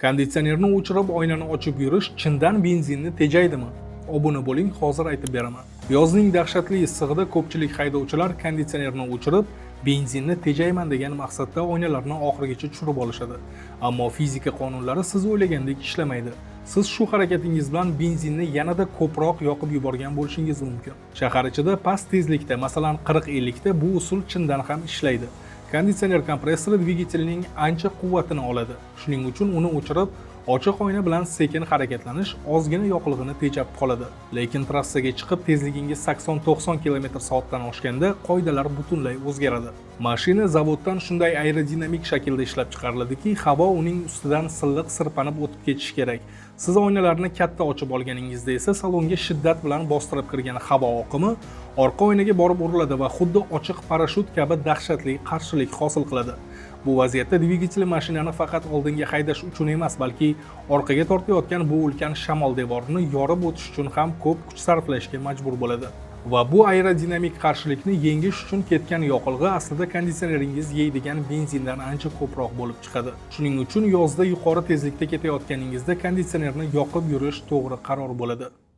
Konditsionerni o'chirib, oynani ochib yurish chindan benzinni tejaydimi? Obuna bo'ling, hozir aytib beraman. Yozning dahshatli issig'ida ko'pchilik haydovchilar konditsionerni o'chirib, benzinni tejayman degan maqsadda oynalarni oxirigacha tushirib olishadi. Ammo fizika qonunlari siz o'ylagandek ishlamaydi. Siz shu harakatingiz bilan benzinni yanada ko'proq yoqib yuborgan bo'lishingiz mumkin. Shahar ichida past tezlikda, masalan, 40-50 ta bu usul chindan ham ishlaydi. Konditsioner kompressori dvigatelning ancha quvvatini oladi. Shuning uchun uni o'chirib, ochiq oyna bilan sekin harakatlanish ozgina yoqilg'ini tejab qoladi. Lekin trassaga chiqib, tezligingiz 80-90 km/soatdan oshganda qoidalar butunlay o'zgaradi. Mashina zavoddan shunday aerodinamik shaklda ishlab chiqariladiki, havo uning ustidan silliq sirpanib o'tib ketishi kerak. Siz oynalarni katta ochib olganingizda esa salonga shiddat bilan bostirib kirgan havo oqimi orqa oynaga borib uriladi va xuddi ochiq parashyut kabi dahshatli qarshilik hosil qiladi. Bu vaziyatda dvigatel mashinani faqat oldinga haydash uchun emas, balki orqaga tortayotgan bu ulkan shamol devorini yorib o'tish uchun ham ko'p kuch sarflashga majbur bo'ladi. Va bu aerodinamik qarshilikni yengish uchun ketgan yoqilg'i aslida konditsioneringiz yeydigan benzindan ancha ko'proq bo'lib chiqadi. Shuning uchun yozda yuqori tezlikda ketayotganingizda konditsionerni yoqib yurish to'g'ri qaror bo'ladi.